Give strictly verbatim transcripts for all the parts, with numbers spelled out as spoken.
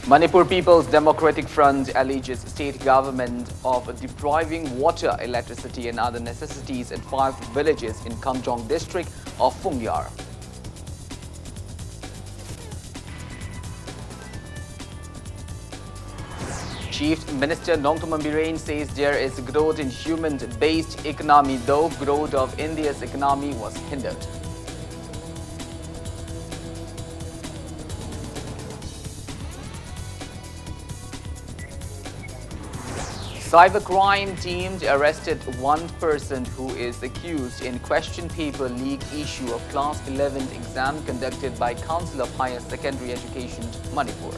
Manipur People's Democratic Front alleges state government of depriving water, electricity and other necessities at five villages in Kamjong district of Phungyar. Chief Minister Nongthombam Biren says there is growth in human-based economy, though growth of India's economy was hindered. Cybercrime team arrested one person who is accused in question paper leak issue of class eleventh exam conducted by Council of Higher Secondary Education, Manipur.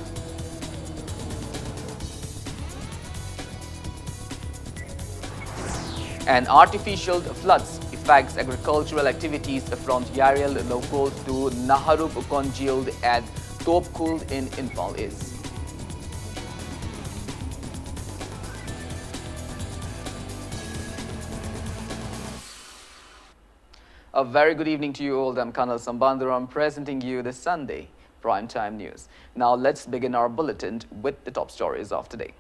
And artificial floods affects agricultural activities from Yarel Lokol to Naharuk congealed at Topkhul in Imphal East. A very good evening to you all. I'm Colonel Sambandhuram presenting you the Sunday Prime Time News. Now let's begin our bulletin with the top stories of today.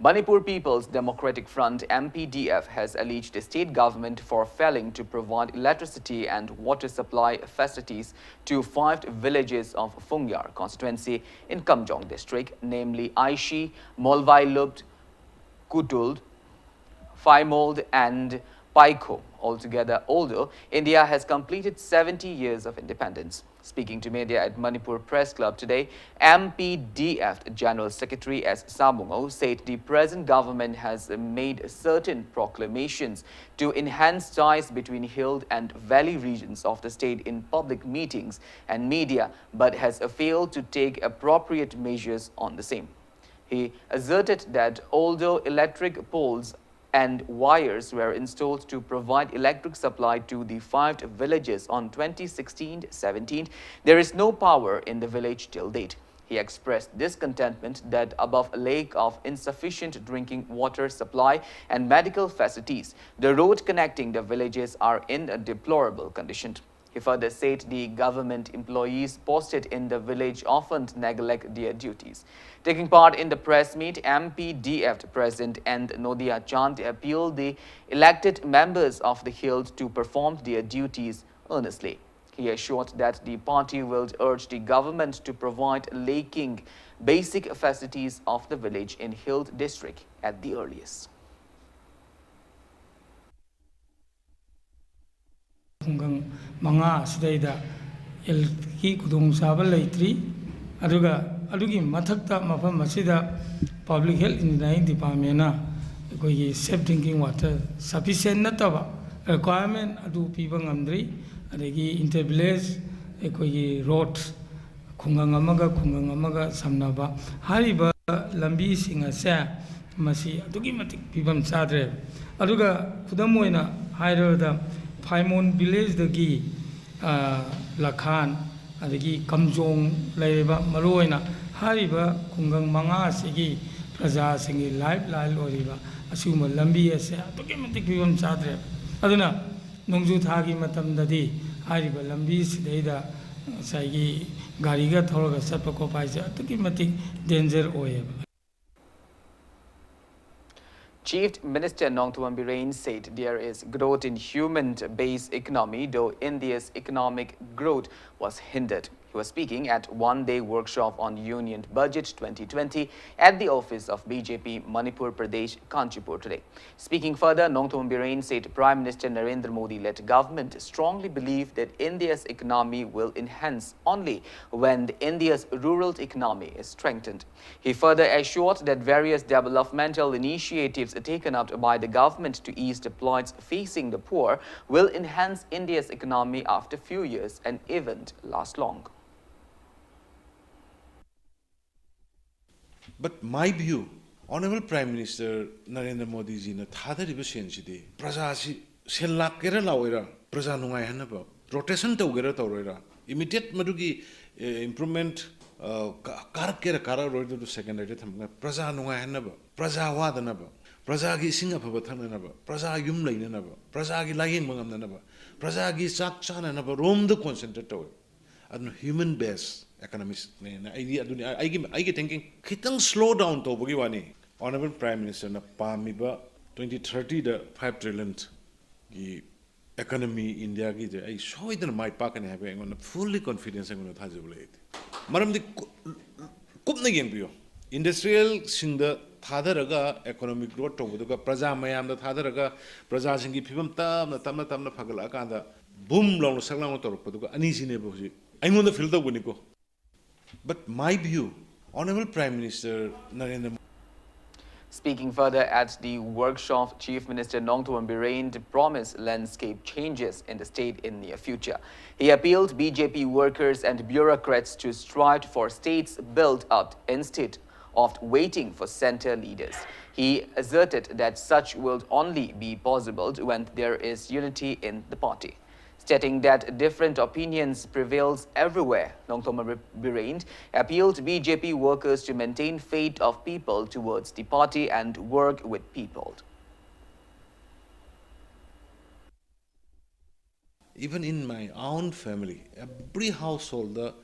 Manipur People's Democratic Front, M P D F, has alleged the state government for failing to provide electricity and water supply facilities to five villages of Phungyar constituency in Kamjong district, namely Aishi, Molvailupt, Kutul, Phaimold and Paikho altogether, although India has completed seventy years of independence. Speaking to media at Manipur Press Club today, M P D F General Secretary S Sabungou said the present government has made certain proclamations to enhance ties between hill and valley regions of the state in public meetings and media, but has failed to take appropriate measures on the same. He asserted that although electric poles and wires were installed to provide electric supply to the five villages on twenty sixteen seventeen, there is no power in the village till date. He expressed discontentment that above a lack of insufficient drinking water supply and medical facilities, the road connecting the villages are in a deplorable condition. He further said the government employees posted in the village often neglect their duties. Taking part in the press meet, M P D F President N Nodia Chand appealed the elected members of the Hill to perform their duties earnestly. He assured that the party will urge the government to provide lacking basic facilities of the village in Hill District at the earliest. ꯈꯨꯡꯒꯪ ꯃꯉꯥ ꯑꯁꯤꯗꯩꯗ ꯍꯦꯜꯊꯀꯤ ꯈꯨꯗꯣꯡꯆꯥꯕ ꯂꯩꯇ꯭ꯔꯤ꯫ ꯑꯗꯨꯒ ꯑꯗꯨꯒꯤ ꯃꯊꯛꯇ ꯃꯐꯝ ꯑꯁꯤꯗ Public Health Engineering Departmentꯅ ꯑꯩꯈꯣꯏꯒꯤ safe drinking water sufficient ꯅꯠꯇꯕ requirement ꯑꯗꯨ ꯄꯤꯕ ꯉꯝꯗ꯭ꯔꯤ꯫ ꯑꯗꯒꯤ inter village ꯑꯩꯈꯣꯏꯒꯤ road ꯈꯨꯡꯒꯪ ꯑꯃꯒ ꯈꯨꯡꯒꯪ ꯑꯃꯒ ꯁꯝꯅꯕ ꯍꯥꯏꯔꯤꯕ ꯂꯝꯕꯤꯁꯤꯡ ꯑꯁꯦ ꯃꯁꯤ ꯑꯗꯨꯛꯀꯤ ꯃꯇꯤꯛ ꯐꯤꯕꯝ ꯆꯥꯗ꯭ꯔꯦ꯫ ꯑꯗꯨꯒ ꯈꯨꯗꯝ ꯑꯣꯏꯅ ꯍꯥꯏꯔꯕꯗ ꯐꯥꯏꯃꯣꯟ villageꯗꯒꯤ ꯂꯈꯥꯟ ꯑꯗꯒꯤ ꯀꯝꯖꯣꯡ ꯂꯩꯔꯤꯕ ꯃꯔꯨꯑꯣꯏꯅ ꯍꯥꯏꯔꯤꯕ ꯈꯨꯡꯒꯪ ꯃꯉꯥ ꯑꯁꯤꯒꯤ ꯄ꯭ꯔꯖꯥꯁꯤꯡꯒꯤ lifeline ꯑꯣꯏꯔꯤꯕ ꯑꯁꯤꯒꯨꯝꯕ ꯂꯝꯕꯤ ꯑꯁꯦ ꯑꯗꯨꯛꯀꯤ ꯃꯇꯤꯛ ꯐꯤꯕꯝ ꯆꯥꯗ꯭ꯔꯦ꯫ ꯑꯗꯨꯅ ꯅꯣꯡꯖꯨ ꯊꯥꯒꯤ ꯃꯇꯝꯗꯗꯤ ꯍꯥꯏꯔꯤꯕ ꯂꯝꯕꯤꯁꯤꯗꯩꯗ ꯉꯁꯥꯏꯒꯤ ꯒꯥꯔꯤꯒ ꯊꯧꯔꯒ ꯆꯠꯄ ꯈꯣꯠꯄ ꯍꯥꯏꯁꯦ ꯑꯗꯨꯛꯀꯤ ꯃꯇꯤꯛ danger ꯑꯣꯏꯌꯦꯕ꯫ Chief Minister Nongthombam Biren said there is growth in human-based economy, though India's economic growth was hindered. He was speaking at one-day workshop on Union Budget twenty twenty at the office of B J P Manipur Pradesh, Kanchanpur, today. Speaking further, Nongthombam Biren said Prime Minister Narendra Modi-led government strongly believe that India's economy will enhance only when India's rural economy is strengthened. He further assured that various developmental initiatives taken up by the government to ease the plights facing the poor will enhance India's economy after few years and even last long. But my view, Honorable Prime Minister Narendra Modi ꯖꯤꯅ ꯊꯥꯗꯔꯤꯕ ꯁꯦꯟꯁꯤꯗꯤ ꯄ꯭ꯔꯖꯥꯁꯤ ꯁꯦꯜ ꯂꯥꯛꯀꯦꯔꯥ ꯂꯥꯛꯑꯣꯏꯔꯥ, ꯄ꯭ꯔꯖꯥ ꯅꯨꯡꯉꯥꯏꯍꯟꯅꯕ, rotation ꯇꯧꯒꯦꯔꯥ ꯇꯧꯔꯣꯏꯔꯥ, immediate ꯃꯗꯨꯒꯤ improvement ꯀꯥꯔꯛꯀꯦꯔꯥ ꯀꯥꯔꯛꯑꯔꯣꯏꯗꯨ secondaryꯗ ꯊꯝꯃꯒ ꯄ꯭ꯔꯖꯥ ꯅꯨꯡꯉꯥꯏꯍꯟꯅꯕ, ꯄ꯭ꯔꯖꯥ ꯋꯥꯗꯅꯕ, ꯄ꯭ꯔꯖꯥꯒꯤ ꯏꯁꯤꯡ ꯑꯐꯕ ꯊꯛꯅꯅꯕ, ꯄ꯭ꯔꯖꯥ ꯌꯨꯝ ꯂꯩꯅꯅꯕ, ꯄ꯭ꯔꯖꯥꯒꯤ ꯂꯥꯌꯦꯡꯕ ꯉꯝꯅꯅꯕ, ꯄ꯭ꯔꯖꯥꯒꯤ ꯆꯥꯛ ꯆꯥꯅꯅꯕ ꯔꯣꯝꯗ concentrate ꯇꯧꯋꯦ꯫ ꯑꯗꯨꯅ human based economistꯅꯦꯅ ꯑꯩꯗꯤ ꯑꯗꯨꯅꯤ ꯑꯩꯒꯤ ꯑꯩꯒꯤ thinking꯫ ꯈꯤꯇꯪ slow down ꯇꯧꯕꯒꯤ ꯋꯥꯅꯤ꯫ Honourable Prime Ministerꯅ ꯄꯥꯝꯃꯤꯕ twenty thirtyꯗ five trillionꯒꯤ economy Indiaꯒꯤꯗ ꯑꯩ ꯁꯣꯏꯗꯅ ꯃꯥꯏ ꯄꯥꯛꯀꯅꯤ ꯍꯥꯏꯕ ꯑꯩꯉꯣꯟꯗ fully confidence, ꯑꯩꯉꯣꯟꯗ ꯊꯥꯖꯕ ꯂꯩ꯫ ꯃꯔꯝꯗꯤ ꯀꯨꯞꯅ ꯌꯦꯡꯕꯤꯌꯨ, industrialꯁꯤꯡꯗ ꯊꯥꯗꯔꯒ economic growth ꯇꯧꯕꯗꯨꯒ ꯄ꯭ꯔꯖꯥ ꯃꯌꯥꯝꯗ ꯊꯥꯗꯔꯒ ꯄ꯭ꯔꯖꯥꯁꯤꯡꯒꯤ ꯐꯤꯕꯝ ꯇꯞꯅ ꯇꯞꯅ ꯇꯞꯅ ꯐꯒꯠꯂꯛꯑꯀꯥꯟꯗ ꯕꯨꯝ ꯂꯥꯎꯅ ꯁꯛ ꯂꯥꯎꯅ ꯇꯧꯔꯛꯄꯗꯨꯒ ꯑꯅꯤꯁꯤꯅꯦꯕ ꯍꯧꯖꯤꯛ ꯑꯩꯉꯣꯟꯗ feel ꯇꯧꯕꯅꯤꯀꯣ꯫ But my view, Honourable Prime Minister Narendra Modi. Speaking further at the workshop, Chief Minister Nongthombam Biren promised landscape changes in the state in near future. He appealed B J P workers and bureaucrats to strive for states built up instead of waiting for centre leaders. He asserted that such will only be possible when there is unity in the party. Stating that different opinions prevails everywhere, Nongthombam Biren appealed B J P workers to maintain faith of people towards the party and work with people. Even in my own family, every household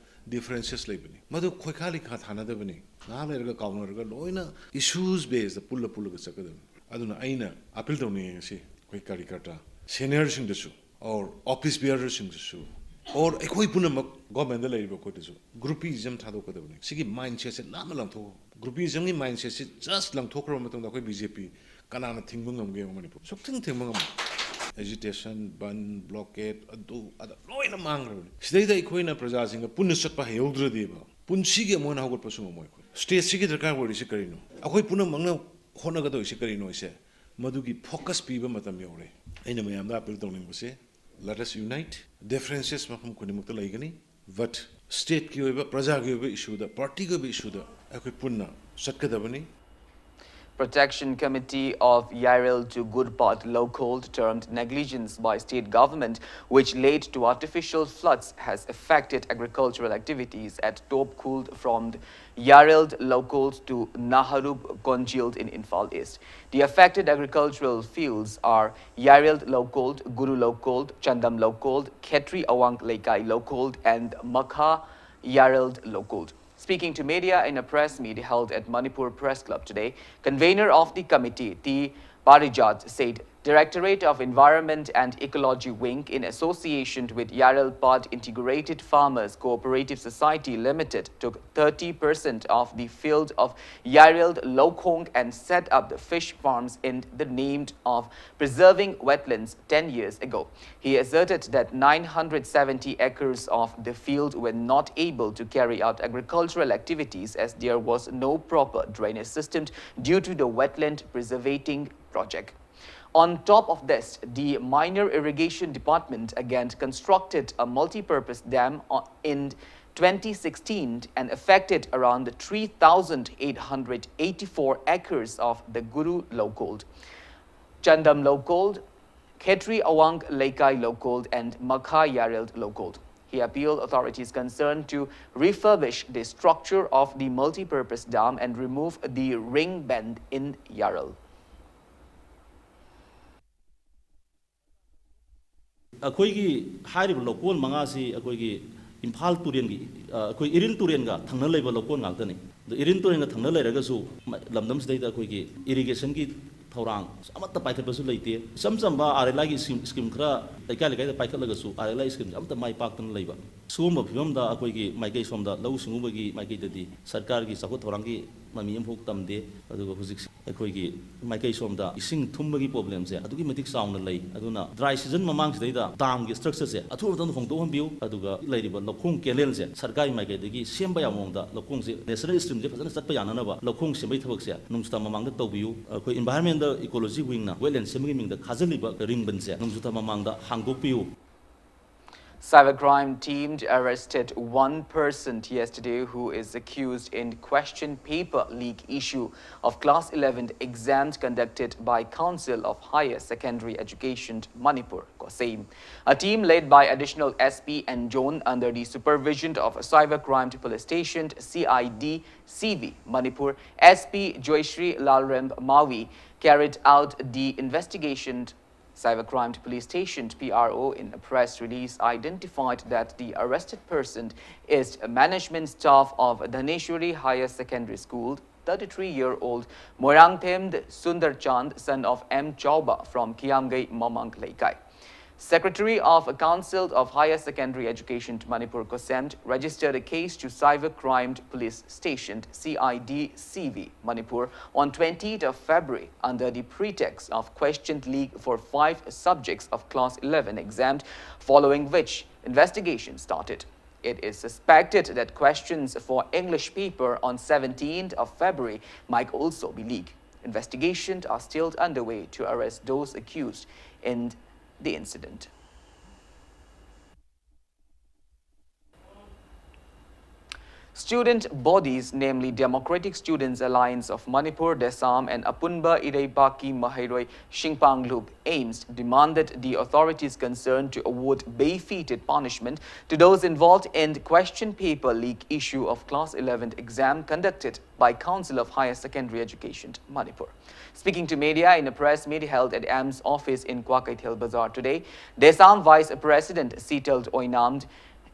differences ꯂꯩꯕꯅꯤ꯫ ꯃꯗꯨ ꯈꯣꯏꯈꯥ ꯂꯤꯈꯥ ꯊꯥꯅꯗꯕꯅꯤ꯫ ꯉꯥꯏꯍꯥꯛ ꯂꯩꯔꯒ ꯀꯥꯎꯅꯔꯒ ꯂꯣꯏꯅ issues basedꯇ ꯄꯨꯜꯂ ꯄꯨꯜꯂꯒ ꯆꯠꯀꯗꯕꯅꯤ꯫ ꯑꯗꯨꯅ ꯑꯩꯅ appeal ꯇꯧꯅꯤꯡꯉꯤ ꯉꯁꯤ ꯑꯩꯈꯣꯏ ꯀꯥꯔꯤꯀꯔꯇꯥ seniorꯁꯤꯡꯗꯁꯨ, or office bearerꯁꯤꯡꯗꯁꯨ, or ꯑꯩꯈꯣꯏ ꯄꯨꯝꯅꯃꯛ governmentꯇ ꯂꯩꯔꯤꯕ ꯑꯩꯈꯣꯏꯗꯁꯨ groupism ꯊꯥꯗꯣꯛꯀꯗꯕꯅꯤ꯫ ꯁꯤꯒꯤ mindsetꯁꯦ ꯅꯥꯟꯅ ꯂꯪꯊꯣꯛꯑꯣ꯫ Groupismꯒꯤ mindsetꯁꯤ just ꯂꯪꯊꯣꯛꯈ꯭ꯔꯕ ꯃꯇꯨꯡꯗ ꯑꯩꯈꯣꯏ B J P ꯀꯅꯥꯅ ꯊꯤꯡꯕ ꯉꯝꯒꯦ ꯌꯦꯡꯉꯨ ꯃꯅꯤꯄꯨꯔ? ꯁꯨꯛꯊꯤꯡ ꯊꯤꯡꯕ ꯉꯝꯃꯣꯏ꯫ Agitation, ꯕꯟ, blockade, ꯑꯗꯨ ꯑꯗ ꯂꯣꯏꯅ ꯃꯥꯡꯈ꯭ꯔꯕꯅꯤ꯫ ꯁꯤꯗꯩꯗ ꯑꯩꯈꯣꯏꯅ ꯄ꯭ꯔꯖꯥꯁꯤꯡꯒ ꯄꯨꯟꯅ ꯆꯠꯄ ꯍꯩꯍꯧꯗ꯭ꯔꯗꯤꯕ ꯄꯨꯟꯁꯤꯒꯤ ꯑꯃꯨꯛ ꯍꯟꯅ ꯍꯧꯒꯠꯄꯁꯨ ꯉꯝꯃꯣꯏ ꯑꯩꯈꯣꯏ꯫ Stateꯁꯤꯒꯤ ꯗꯔꯀꯥꯔ ꯑꯣꯏꯔꯤꯁꯤ ꯀꯔꯤꯅꯣ? ꯑꯩꯈꯣꯏ ꯄꯨꯝꯅꯃꯛꯅ ꯍꯣꯠꯅꯒꯗꯧꯔꯤꯁꯤ ꯀꯔꯤꯅꯣ ꯍꯥꯏꯁꯦ? ꯃꯗꯨꯒꯤ focus ꯄꯤꯕ ꯃꯇꯝ ꯌꯧꯔꯦ꯫ ꯑꯩꯅ ꯃꯌꯥꯝꯗ appeal ꯇꯧꯅꯤꯡꯕꯁꯦ, let us unite. Differences ꯃꯐꯝ ꯈꯨꯗꯤꯡꯃꯛꯇ ꯂꯩꯒꯅꯤ, but stateꯀꯤ ꯑꯣꯏꯕ, ꯄ꯭ꯔꯖꯥꯒꯤ ꯑꯣꯏꯕ issueꯗ, partyꯒꯤ ꯑꯣꯏꯕ issueꯗ ꯑꯩꯈꯣꯏ ꯄꯨꯟꯅ ꯆꯠꯀꯗꯕꯅꯤ꯫ Protection Committee of Yairel to Gurupad Lokhold termed negligence by state government, which led to artificial floods, has affected agricultural activities at Topkhuld from Yairel Lokhold to Naharub Konjil in Imphal East. The affected agricultural fields are Yairel Lokhold, Guru Lokhold, Chandam Lokhold, Khetri Awang Leikai Lokhold, and Makha Yairel Lokhold. Speaking to media in a press meet held at Manipur Press Club today, convener of the committee, T Parijat, said Directorate of Environment and Ecology Wing, in association with Yairel Pad Integrated Farmers Cooperative Society Limited, took thirty percent of the field of Yairel Lokhold and set up the fish farms in the name of preserving wetlands ten years ago. He asserted that nine hundred seventy acres of the field were not able to carry out agricultural activities as there was no proper drainage system due to the wetland preservating project. On top of this, the Minor Irrigation Department again constructed a multi-purpose dam on- in twenty sixteen and affected around three thousand eight hundred eighty-four acres of the Guru Lokhold, Chandam Lokhold, Khetri Awang Leikai Lokhold, and Makha Yairel Lokhold. He appealed authorities concerned to refurbish the structure of the multi-purpose dam and remove the ring bend in Yairel. ꯑꯩꯈꯣꯏꯒꯤ ꯍꯥꯏꯔꯤꯕ ꯂꯧꯀꯣꯜ ꯃꯉꯥꯁꯤ ꯑꯩꯈꯣꯏꯒꯤ ꯏꯝꯐꯥꯜ ꯇꯨꯔꯦꯜꯒꯤ, ꯑ, ꯑꯩꯈꯣꯏ ꯏꯔꯤꯜ ꯇꯨꯔꯦꯜꯒ ꯊꯪꯅ ꯂꯩꯕ ꯂꯧꯀꯣꯜ ꯉꯥꯛꯇꯅꯤ꯫ ꯑꯗꯣ ꯏꯔꯤꯜ ꯇꯨꯔꯦꯜꯒ ꯊꯪꯅ ꯂꯩꯔꯒꯁꯨ ꯃ-, ꯂꯝꯗꯝꯁꯤꯗꯩꯗ ꯑꯩꯈꯣꯏꯒꯤ ꯏꯔꯤꯒꯦꯁꯟꯒꯤ ꯊꯧꯔꯥꯡ ꯑꯃꯠꯇ ꯄꯥꯏꯈꯠꯄꯁꯨ ꯂꯩꯇꯦ꯫ ꯏꯆꯝ ꯆꯝꯕ ꯑꯥꯔ ꯑꯦꯜ ꯑꯥꯏꯒꯤ ꯁ꯭ꯀꯤꯝ, ꯁ꯭ꯀꯤꯝ ꯈꯔ ꯂꯩꯀꯥꯏ ꯂꯩꯀꯥꯏꯗ ꯄꯥꯏꯈꯠꯂꯒꯁꯨ ꯑꯥꯔ ꯑꯦꯜ ꯑꯥꯏ ꯁ꯭ꯀꯤꯝꯁꯦ ꯑꯃꯠꯇ ꯃꯥꯏ ꯄꯥꯛꯇꯅ ꯂꯩꯕ꯫ ꯁꯤꯒꯨꯝꯕ ꯐꯤꯕꯝꯗ ꯑꯩꯈꯣꯏꯒꯤ ꯃꯥꯏꯀꯩ ꯁꯣꯝꯗ ꯂꯧꯎ ꯁꯤꯡꯎꯕꯒꯤ ꯃꯥꯏꯀꯩꯗꯗꯤ ꯁꯔꯀꯥꯔꯒꯤ ꯆꯥꯎꯈꯠ ꯊꯧꯔꯥꯡꯒꯤ ꯃꯃꯤ ꯑꯃꯐꯥꯎ ꯇꯝꯗꯦ꯫ ꯑꯗꯨꯒ ꯍꯧꯖꯤꯛ ꯑꯩꯈꯣꯏꯒꯤ ꯃꯥꯏꯀꯩ ꯁꯣꯝꯗ ꯏꯁꯤꯡ ꯊꯨꯝꯕꯒꯤ ꯄ꯭ꯔꯣꯕ꯭ꯂꯦꯝꯁꯦ ꯑꯗꯨꯛꯀꯤ ꯃꯇꯤꯛ ꯆꯥꯎꯅ ꯂꯩ꯫ ꯑꯗꯨꯅ ꯗ꯭ꯔꯥꯏ ꯁꯤꯖꯟ ꯃꯃꯥꯡꯁꯤꯗꯩꯗ ꯗꯥꯝꯒꯤ ꯁ꯭ꯇ꯭ꯔꯛꯆꯔꯁꯦ ꯑꯊꯨꯕ ꯃꯇꯝꯗ ꯍꯣꯡꯗꯣꯛꯍꯟꯕꯤꯌꯨ, ꯑꯗꯨꯒ ꯂꯩꯔꯤꯕ ꯂꯧꯈꯣꯡ ꯀꯦꯅꯦꯜꯁꯦ ꯁꯔꯀꯥꯔꯒꯤ ꯃꯥꯏꯀꯩꯗꯒꯤ ꯁꯦꯝꯕ ꯌꯥꯕ ꯃꯑꯣꯡꯗ ꯂꯧꯈꯣꯡꯁꯦ ꯅꯦꯁꯅꯦꯜ ꯁ꯭ꯇ꯭ꯔꯤꯝꯁꯦ ꯐꯖꯅ ꯆꯠꯄ ꯌꯥꯅꯅꯕ ꯂꯧꯈꯣꯡ ꯁꯦꯝꯕꯒꯤ ꯊꯕꯛꯁꯦ ꯅꯣꯡꯖꯨꯊꯥ ꯃꯃꯥꯡꯗ ꯇꯧꯕꯤꯌꯨ꯫ ꯑꯩꯈꯣꯏ ꯏꯟꯚꯥꯏꯔꯟꯃꯦꯟꯗ ꯏꯀꯣꯂꯣꯖꯤ ꯋꯤꯡꯅ ꯋꯦꯠꯂꯦꯟ ꯁꯦꯝꯕꯒꯤ ꯃꯤꯡꯗ ꯈꯥꯖꯤꯜꯂꯤꯕ ꯔꯤꯡꯕꯟꯁꯦ ꯅꯣꯡꯖꯨꯊꯥ ꯃꯃꯥꯡꯗ ꯍꯥꯡꯗꯣꯛꯄꯤꯌꯨ꯫ Cybercrime team arrested one person yesterday who is accused in question paper leak issue of class eleven exams conducted by Council of Higher Secondary Education Manipur, COHSEM. A team led by Additional S P and Zone under the supervision of Cybercrime Police Station, C I D C V Manipur, S P Joyshri Lalrem Mawi carried out the investigation. Cybercrime Police Station, P R O, in a press release, identified that the arrested person is a management staff of Dhaneshwari Higher Secondary School, thirty-three-year-old Moirangthem Sundar Chand, son of M Chauba from Kiamgai Mamang Leikai. Secretary of Council of Higher Secondary Education, Manipur, COHSEM, registered a case to Cybercrime Police Station, C I D C V, Manipur, on twentieth of February under the pretext of questioned leak for five subjects of class eleven exam, following which investigation started. It is suspected that questions for English paper on seventeenth of February might also be leaked. Investigations are still underway to arrest those accused in the incident. Student bodies, namely Democratic Students Alliance of Manipur, DESAM, and Apunba Ireipaki Mahairoi Shingpanglup, AIMS, demanded the authorities concerned to award befitted punishment to those involved in question paper leak issue of class eleven exam conducted by Council of Higher Secondary Education, Manipur. Speaking to media in a press meet held at AIMS office in Kwakeithel Bazaar today, DESAM Vice President Sital Oinamd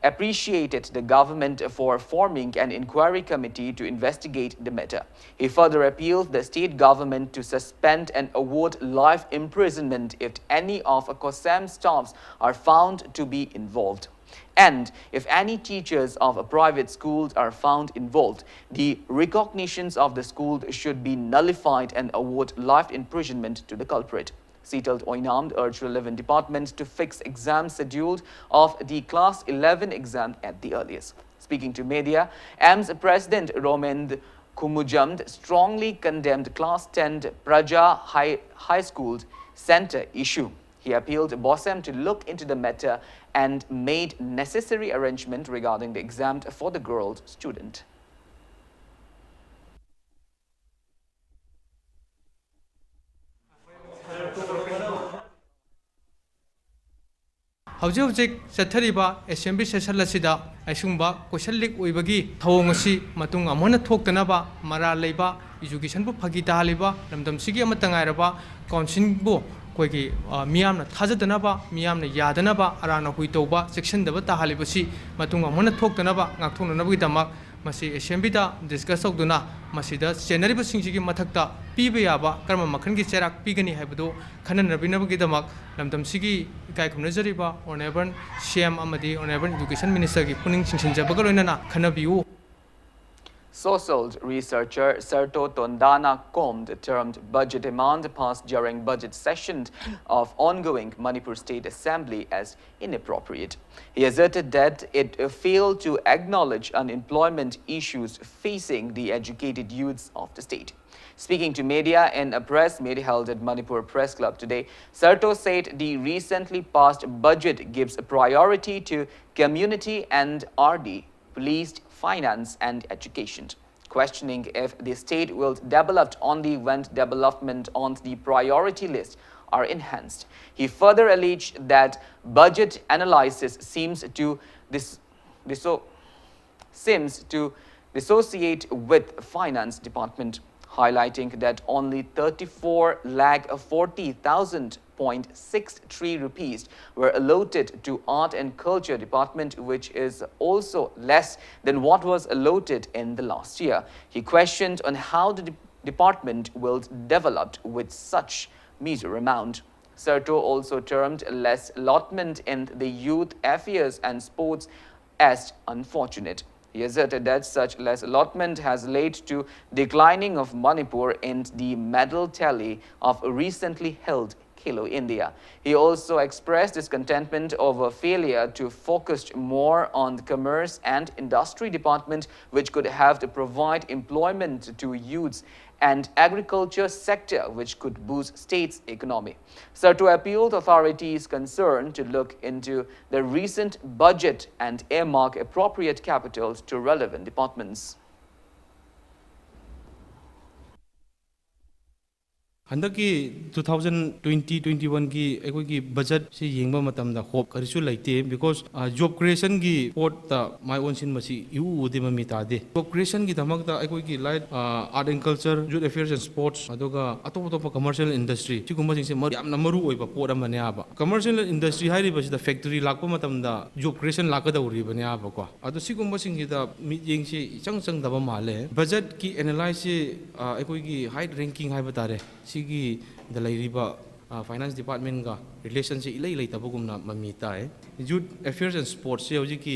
appreciated the government for forming an inquiry committee to investigate the matter. He further appealed the state government to suspend and award life imprisonment if any of COHSEM staffs are found to be involved. And if any teachers of private schools are found involved, the recognitions of the school should be nullified and award life imprisonment to the culprit. Sital Oinamd urged relevant departments to fix exam schedule of the class eleven exam at the earliest. Speaking to media, AIMS President Romend Kumujamd strongly condemned class ten Praja High, High School Center issue. He appealed BOSEM to look into the matter and made necessary arrangement regarding the exam for the girl student. ꯍꯧꯖꯤꯛ ꯍꯧꯖꯤꯛ ꯆꯠꯊꯔꯤꯕ assembly session ꯑꯁꯤꯗ ꯑꯁꯤꯒꯨꯝꯕ ꯀꯣꯏꯁꯟ ꯂꯤꯛ ꯑꯣꯏꯕꯒꯤ ꯊꯧꯑꯣꯡ ꯑꯁꯤ ꯃꯇꯨꯡ ꯑꯃꯨꯛ ꯍꯟꯅ ꯊꯣꯛꯇꯅꯕ, ꯃꯔꯥꯜ ꯂꯩꯕ, ꯏꯖꯨꯀꯦꯁꯟꯕꯨ ꯐꯥꯒꯤ ꯇꯥꯍꯜꯂꯤꯕ, ꯂꯝꯗꯝꯁꯤꯒꯤ ꯑꯃꯠꯇ ꯉꯥꯏꯔꯕ ꯀꯥꯎꯟꯁꯤꯜꯕꯨ ꯑꯩꯈꯣꯏꯒꯤ, ꯑ, ꯃꯤꯌꯥꯝꯅ ꯊꯥꯖꯗꯅꯕ, ꯃꯤꯌꯥꯝꯅ ꯌꯥꯗꯅꯕ, ꯑꯔꯥꯟ ꯑꯍꯨꯏ ꯇꯧꯕ, ꯆꯦꯛꯁꯤꯟꯗꯕ ꯇꯥꯍꯜꯂꯤꯕꯁꯤ ꯃꯇꯨꯡ ꯑꯃꯨꯛ ꯍꯟꯅ ꯊꯣꯛꯇꯅꯕ ꯉꯥꯛꯊꯣꯛꯅꯅꯕꯒꯤꯗꯃꯛ ꯃꯁꯤ ꯑꯦꯁꯦꯝꯕ꯭ꯂꯤꯗ ꯗꯤꯁꯀꯁ ꯇꯧꯗꯨꯅ ꯃꯁꯤꯗ ꯆꯦꯟꯅꯔꯤꯕꯁꯤꯡꯁꯤꯒꯤ ꯃꯊꯛꯇ ꯄꯤꯕ ꯌꯥꯕ ꯀꯔꯝꯕ ꯃꯈꯜꯒꯤ ꯆꯩꯔꯥꯛ ꯄꯤꯒꯅꯤ ꯍꯥꯏꯕꯗꯨ ꯈꯟꯅꯅꯕꯤꯅꯕꯒꯤꯗꯃꯛ ꯂꯝꯗꯝꯁꯤꯒꯤ ꯏꯀꯥꯏ ꯈꯨꯝꯅꯖꯔꯤꯕ ꯑꯣꯅꯔꯦꯕꯜ ꯁꯤ ꯑꯦꯝ ꯑꯃꯗꯤ ꯑꯣꯅꯔꯦꯕꯜ ꯏꯗꯨꯀꯦꯁꯟ ꯃꯤꯅꯤꯁꯇꯔꯒꯤ ꯄꯨꯛꯅꯤꯡ ꯆꯤꯡꯁꯤꯟꯖꯕꯒ ꯂꯣꯏꯅꯅ ꯈꯟꯅꯕꯤꯌꯨ꯫ SOSALD researcher Sarto Tondana Komd termed budget demand passed during budget session of ongoing Manipur State Assembly as inappropriate. He asserted that it failed to acknowledge unemployment issues facing the educated youths of the state. Speaking to media in a press meet held at Manipur Press Club today, Sarto said the recently passed budget gives priority to community and R D, police, finance, and education, questioning if the state will develop only when development on the priority list are enhanced. He further alleged that budget analysis seems to dis- disso- seems to dissociate with finance department, highlighting that only thirty-four lakh forty thousand point six three rupees were allotted to art and culture department, which is also less than what was allotted in the last year. He questioned on how the de- department will develop with such meager amount. Sarto also termed less allotment in the youth affairs and sports as unfortunate. He asserted that such less allotment has led to declining of Manipur in the medal tally of recently held Khelo India. He also expressed discontentment over failure to focus more on the Commerce and Industry Department, which could have to provide employment to youths, and agriculture sector, which could boost state's economy. Sarto appealed authorities concerned to look into the recent budget and earmark appropriate capitals to relevant departments. ꯍꯟꯗꯛꯀꯤ two thousand twenty twenty one ꯒꯤ ꯑꯩꯈꯣꯏꯒꯤ ꯕꯖꯦꯠꯁꯤ ꯌꯦꯡꯕ ꯃꯇꯝꯗ ꯍꯣꯞ ꯀꯔꯤꯁꯨ ꯂꯩꯇꯦ, because job creation ꯒꯤ ꯄꯣꯠꯇ ꯃꯥꯏ ꯑꯣꯟꯁꯤꯟꯕꯁꯤ ꯏꯎ ꯎꯗꯦ, ꯃꯃꯤ ꯇꯥꯗꯦ꯫ Job creation ꯒꯤꯗꯃꯛꯇ ꯑꯩꯈꯣꯏꯒꯤ light, Art and Culture, Youth Affairs and Sports, ꯑꯗꯨꯒ ꯑꯇꯣꯞ ꯑꯇꯣꯞꯄ commercial industry, ꯁꯤꯒꯨꯝꯕꯁꯤꯡꯁꯦ ꯃꯔꯨ, ꯌꯥꯝꯅ ꯃꯔꯨ ꯑꯣꯏꯕ ꯄꯣꯠ ꯑꯃꯅꯦ ꯍꯥꯏꯕ꯫ Commercial industry ꯍꯥꯏꯔꯤꯕꯁꯤꯗ factory ꯂꯥꯛꯄ ꯃꯇꯝꯗ job creation ꯂꯥꯛꯀꯗꯧꯔꯤꯕꯅꯦ ꯍꯥꯏꯕꯀꯣ꯫ ꯑꯗꯣ ꯁꯤꯒꯨꯝꯕꯁꯤꯡꯁꯤꯗ ꯃꯤꯠꯌꯦꯡꯁꯤ ꯏꯆꯪ ꯆꯪꯗꯕ ꯃꯥꯜꯂꯦ꯫ ꯕꯖꯦꯠꯀꯤ ꯑꯦꯅꯥꯂꯥꯏꯁꯁꯤ ꯑꯩꯈꯣꯏꯒꯤ ꯍꯥꯏꯠ ꯔꯦꯡꯀꯤꯡ ꯍꯥꯏꯕ ꯇꯥꯔꯦ, ꯁꯤꯒꯤꯗ ꯂꯩꯔꯤꯕ ꯐꯥꯏꯅꯥꯟꯁ ꯗꯤꯄꯥꯔꯠꯃꯦꯟꯒ ꯔꯤꯂꯦꯁꯟꯁꯦ ꯏꯂꯩ ꯂꯩꯇꯕꯒꯨꯝꯅ ꯃꯃꯤ ꯇꯥꯏ꯫ Youth Affairs and Sportsꯁꯦ ꯍꯧꯖꯤꯛꯀꯤ,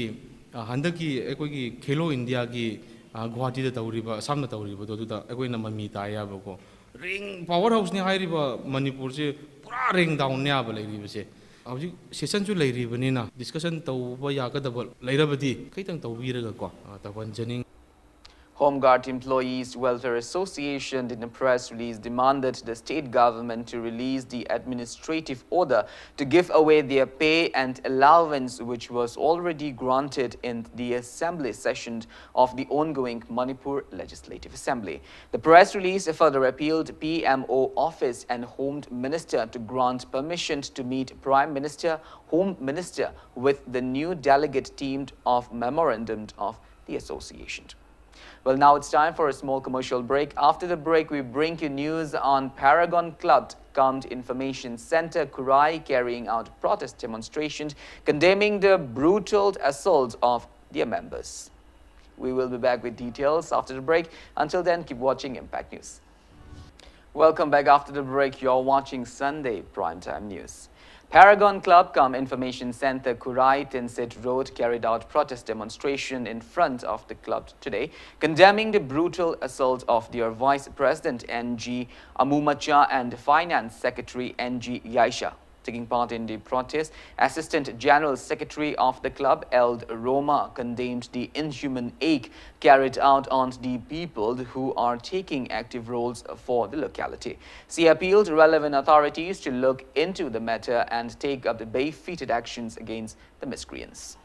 ꯑ, ꯍꯟꯗꯛꯀꯤ ꯑꯩꯈꯣꯏꯒꯤ ꯈꯦꯂꯣ ꯏꯟꯗꯤꯌꯥꯒꯤ, ꯑ, ꯒꯨꯋꯥꯍꯥꯇꯤꯗ ꯇꯧꯔꯤꯕ, ꯑꯁꯥꯝꯗ ꯇꯧꯔꯤꯕꯗꯣ, ꯑꯗꯨꯗ ꯑꯩꯈꯣꯏꯅ ꯃꯃꯤ ꯇꯥꯏ ꯍꯥꯏꯕꯀꯣ꯫ ꯔꯦꯡ ꯄꯥꯋꯔ ꯍꯥꯎꯁꯅꯤ ꯍꯥꯏꯔꯤꯕ ꯃꯅꯤꯄꯨꯔꯁꯦ ꯄꯨꯔꯥ ꯔꯦꯡ ꯗꯥꯎꯟꯅꯦ ꯍꯥꯏꯕ ꯂꯩꯔꯤꯕꯁꯦ꯫ ꯍꯧꯖꯤꯛ ꯁꯦꯁꯟꯁꯨ ꯂꯩꯔꯤꯕꯅꯤꯅ ꯗꯤꯁꯀꯁꯟ ꯇꯧꯕ ꯌꯥꯒꯗꯕ ꯂꯩꯔꯕꯗꯤ ꯈꯤꯇꯪ ꯇꯧꯕꯤꯔꯒꯀꯣ, ꯑ, ꯇꯧꯍꯟꯖꯅꯤꯡ꯫ Home Guard Employees Welfare Association, in a press release, demanded the state government to release the administrative order to give away their pay and allowance, which was already granted in the assembly session of the ongoing Manipur Legislative Assembly. The press release further appealed P M O office and Home Minister to grant permission to meet Prime Minister, Home Minister with the new delegate team of memorandum of the association. Well, now it's time for a small commercial break. After the break, we bring you news on Paragon Club calmed Information Center, Khurai, carrying out protest demonstrations condemning the brutal assault of their members. We will be back with details after the break. Until then, keep watching Impact News. Welcome back after the break. You're watching Sunday Primetime News. Paragon Club cum Information Center, Khurai Tinsit Road, carried out protest demonstration in front of the club today, condemning the brutal assault of their Vice President N G Amumacha and Finance Secretary N G Yaisha. Taking part in the protest, Assistant General Secretary of the club, Eld Roma, condemned the inhuman act carried out on the people who are taking active roles for the locality. She appealed relevant authorities to look into the matter and take up the befitted actions against the miscreants.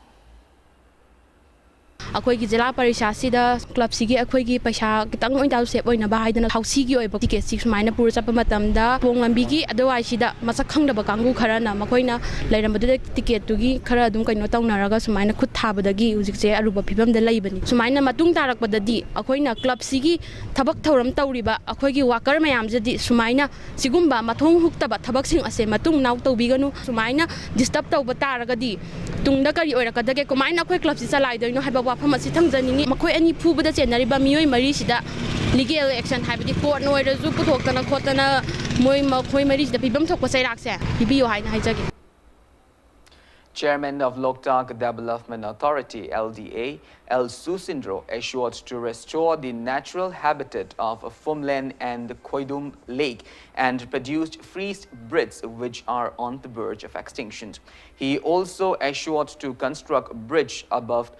ꯑꯩꯈꯣꯏꯒꯤ ꯖꯤꯂꯥ ꯄꯔꯤꯁꯥꯁꯤꯗ ꯀ꯭ꯂꯕꯁꯤꯒꯤ ꯑꯩꯈꯣꯏꯒꯤ ꯄꯩꯁꯥ ꯈꯤꯇꯪ ꯑꯣꯏꯅ ꯁꯦꯞ ꯑꯣꯏꯅꯕ ꯍꯥꯏꯗꯅ ꯍꯥꯎꯁꯤꯒꯤ ꯑꯣꯏꯕ ꯇꯤꯀꯦꯠꯁꯤ ꯁꯨꯃꯥꯏꯅ ꯄꯨꯔ ꯆꯠꯄ ꯃꯇꯝꯗ ꯄꯣꯡ ꯂꯝꯕꯤꯒꯤ ꯑꯗꯨꯋꯥꯏꯁꯤꯗ ꯃꯁꯛ ꯈꯪꯗꯕ ꯀꯥꯡꯕꯨ ꯈꯔꯅ ꯃꯈꯣꯏꯅ ꯂꯩꯔꯝꯕꯗꯨꯗ ꯇꯤꯀꯦꯠꯇꯨꯒꯤ ꯈꯔ ꯑꯗꯨꯝ ꯀꯩꯅꯣ ꯇꯧꯅꯔꯒ ꯁꯨꯃꯥꯏꯅ ꯈꯨꯠ ꯊꯥꯕꯗꯒꯤ ꯍꯧꯖꯤꯛꯁꯦ ꯑꯔꯨꯕ ꯐꯤꯕꯝꯗ ꯂꯩꯕꯅꯤ꯫ ꯁꯨꯃꯥꯏꯅ ꯃꯇꯨꯡ ꯇꯥꯔꯛꯄꯗꯗꯤ ꯑꯩꯈꯣꯏꯅ ꯀ꯭ꯂꯕꯁꯤꯒꯤ ꯊꯕꯛ ꯊꯧꯔꯝ ꯇꯧꯔꯤꯕ ꯑꯩꯈꯣꯏꯒꯤ ꯋꯥꯀꯔ ꯃꯌꯥꯝꯁꯤꯗꯤ ꯁꯨꯃꯥꯏꯅ ꯁꯤꯒꯨꯝꯕ ꯃꯊꯣꯡ ꯍꯨꯛꯇꯕ ꯊꯕꯛꯁꯤꯡ ꯑꯁꯦ ꯃꯇꯨꯡ ꯃꯅꯥꯎ ꯇꯧꯕꯤꯒꯅꯨ꯫ ꯁꯨꯃꯥꯏꯅ ꯗꯤꯁꯇꯔꯕ ꯇꯧꯕ ꯇꯥꯔꯒꯗꯤ ꯇꯨꯡꯗ ꯀꯔꯤ ꯑꯣꯏꯔꯛꯀꯗꯒꯦ, ꯀꯃꯥꯏꯅ ꯑꯩꯈꯣꯏ ꯀ꯭ꯂꯕꯁꯤ ꯆꯂꯥꯏꯗꯣꯏꯅꯣ ꯍꯥꯏꯕ ꯋꯥꯐꯝ ꯑꯁꯤ ꯊꯝꯖꯅꯤꯡꯉꯤ꯫ ꯃꯈꯣꯏ ꯑꯅꯤ ꯐꯨꯕꯗ ꯆꯦꯟꯅꯔꯤꯕ ꯃꯤꯑꯣꯏ ꯃꯔꯤꯁꯤꯗ ꯂꯤꯒꯦꯜ ꯑꯦꯛꯁꯟ, ꯍꯥꯏꯕꯗꯤ ꯀꯣꯔꯠꯅ ꯑꯣꯏꯔꯁꯨ ꯄꯨꯊꯣꯛꯇꯅ ꯈꯣꯠꯇꯅ ꯃꯣꯏ ꯃꯈꯣꯏ ꯃꯔꯤꯁꯤꯗ ꯄꯤꯐꯝ ꯊꯣꯛꯄ ꯆꯩꯔꯥꯛꯁꯦ ꯄꯤꯕꯤꯌꯨ ꯍꯥꯏꯅ ꯍꯥꯏꯖꯒꯦ꯫ Chairman of Loktak Development Authority, L D A, L Susindro, assured to restore the natural habitat of Phumlen and Khoidum Lake and produced freeze bridges which are on the verge of extinction. He also assured to construct bridge above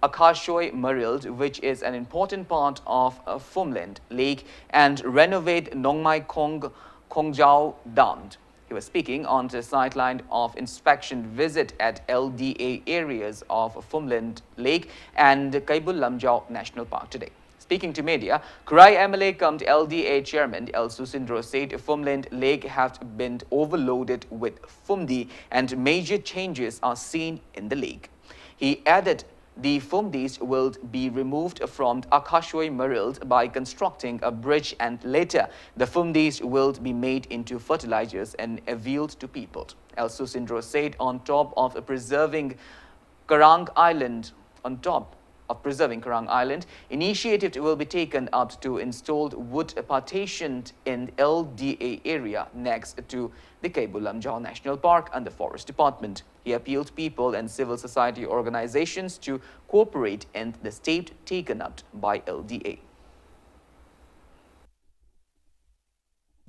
Akashoi Marild, which is an important part of uh, Phumlen Lake, and renovate Nongmai Khong Khongjao Dam. He was speaking on the sideline of inspection visit at L D A areas of Phumlen Lake and Kaibul Lamjao National Park today. Speaking to media, Khurai M L A cum L D A Chairman L Susindro said Phumlen Lake have been overloaded with fumdi and major changes are seen in the lake. He added the fumdis will be removed from Akashoi Marild by constructing a bridge, and later the fumdis will be made into fertilizers and availed to people. El Susindro said on top of preserving Karang Island, on top of preserving Karang Island, initiative will be taken up to install wood partitioned in L D A area next to the Keibul Lamjao National Park under Forest Department. He appealed people and civil society organizations to cooperate in the step taken up by L D A.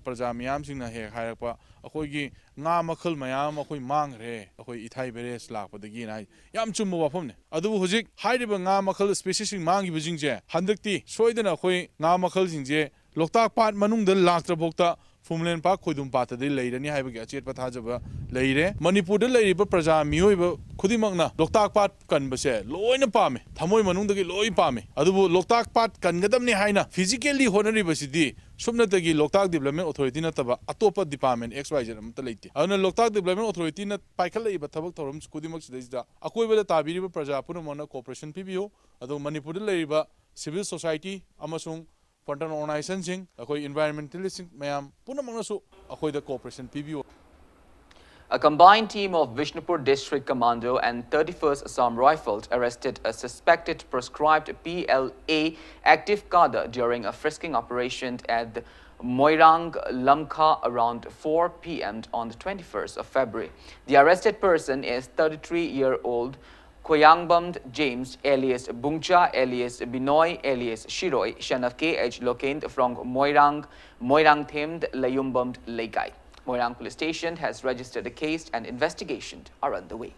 ꯄ꯭ꯔꯖꯥ ꯃꯤꯌꯥꯝꯁꯤꯡꯅ ꯍꯦꯛ ꯍꯥꯏꯔꯛꯄ, ꯑꯩꯈꯣꯏꯒꯤ ꯉꯥ ꯃꯈꯜ ꯃꯌꯥꯝ ꯑꯃ ꯑꯩꯈꯣꯏ ꯃꯥꯡꯈ꯭ꯔꯦ, ꯑꯩꯈꯣꯏ ꯏꯊꯥꯏ ꯕꯦꯔꯦꯖ ꯂꯥꯛꯄꯗꯒꯤꯅ ꯍꯥꯏ꯫ ꯌꯥꯝ ꯆꯨꯝꯕ ꯋꯥꯐꯝꯅꯤ꯫ ꯑꯗꯨꯕꯨ ꯍꯧꯖꯤꯛ ꯍꯥꯏꯔꯤꯕ ꯉꯥ ꯃꯈꯜ ꯁ꯭ꯄꯦꯁꯤꯁꯁꯤꯡ ꯃꯥꯡꯈꯤꯕꯁꯤꯡꯁꯦ ꯍꯟꯗꯛꯇꯤ ꯁꯣꯏꯗꯅ ꯑꯩꯈꯣꯏ ꯉꯥ ꯃꯈꯜꯁꯤꯡꯁꯦ ꯂꯣꯛꯇꯥꯛ ꯄꯥꯠ ꯃꯅꯨꯡꯗ ꯂꯥꯛꯇ꯭ꯔꯐꯥꯎꯗ ꯐꯨꯝꯂꯦꯟ ꯄꯥꯠ ꯈꯣꯏꯗꯨꯝ ꯄꯥꯠꯇꯗꯤ ꯂꯩꯔꯅꯤ ꯍꯥꯏꯕꯒꯤ ꯑꯆꯦꯠꯄ ꯊꯥꯖꯕ ꯂꯩꯔꯦ꯫ ꯃꯅꯤꯄꯨꯔꯗ ꯂꯩꯔꯤꯕ ꯄ꯭ꯔꯖꯥ ꯃꯤꯑꯣꯏꯕ ꯈꯨꯗꯤꯡꯃꯛꯅ ꯂꯣꯛꯇꯥꯛ ꯄꯥꯠ ꯀꯟꯕꯁꯦ ꯂꯣꯏꯅ ꯄꯥꯝꯃꯤ, ꯊꯃꯣꯏ ꯃꯅꯨꯡꯗꯒꯤ ꯂꯣꯏ ꯄꯥꯝꯃꯤ꯫ ꯑꯗꯨꯕꯨ ꯂꯣꯛꯇꯥꯛ ꯄꯥꯠ ꯀꯟꯒꯗꯕꯅꯤ ꯍꯥꯏꯅ physically ꯍꯣꯠꯅꯔꯤꯕꯁꯤꯗꯤ ꯁꯨꯞꯅꯇꯒꯤ ꯂꯣꯛꯇꯥꯛ ꯗꯤꯕ꯭ꯂꯞꯃꯦꯟ ꯑꯣꯊꯣꯔꯤꯇꯤ ꯅꯠꯇꯕ ꯑꯇꯣꯞꯄ ꯗꯤꯄꯥꯔꯠꯃꯦꯟ ꯑꯦꯛꯁ ꯋꯥꯏ ꯖꯦꯠ ꯑꯃꯠꯇ ꯂꯩꯇꯦ꯫ ꯑꯗꯨꯅ ꯂꯣꯛꯇꯥꯛ ꯗꯤꯕ꯭ꯂꯞꯃꯦꯟ ꯑꯣꯊꯣꯔꯤꯇꯤꯅ ꯄꯥꯏꯈꯠꯂꯛꯏꯕ ꯊꯕꯛ ꯊꯧꯔꯝ ꯈꯨꯗꯤꯡꯃꯛꯁꯤꯗꯩꯁꯤꯗ ꯑꯀꯣꯏꯕꯗ ꯇꯥꯕꯤꯔꯤꯕ ꯄ꯭ꯔꯖꯥ ꯄꯨꯝꯅꯃꯛꯅ ꯀꯣꯑꯣꯄꯔꯦꯁꯟ ꯄꯤꯕꯤꯌꯨ꯫ ꯑꯗꯨꯒ ꯃꯅꯤꯄꯨꯔꯗ ꯂꯩꯔꯤꯕ ꯁꯤꯚꯤꯜ ꯁꯣꯁꯥꯏꯇꯤ ꯑꯃꯁꯨꯡ ꯐ꯭ꯔꯟꯇꯜ ꯑꯣꯔꯒꯅꯥꯏꯖꯦꯁꯟꯁꯤꯡ, ꯑꯩꯈꯣꯏ ꯏꯟꯚꯥꯏꯔꯣꯟꯃꯦꯟꯇꯦꯂꯤꯁꯁꯤꯡ ꯃꯌꯥꯝ ꯄꯨꯝꯅꯃꯛꯅꯁꯨ ꯑꯩꯈꯣꯏꯗ ꯀꯣꯑꯣꯄꯔꯦꯁꯟ ꯄꯤꯕꯤꯌꯨ꯫ A combined team of Bishnupur District Commando and thirty-first Assam Rifles arrested a suspected proscribed P L A active cadre during a frisking operation at the Moirang Lamka around four p m on the twenty-first of February. The arrested person is thirty-three-year-old Koyangbam James alias Bungcha alias Binoy alias Shiroi, son of K H Lokend from Moirang, Moirang Themed Layumbam Leikai. Moirang Police Station has registered the case and investigation are underway.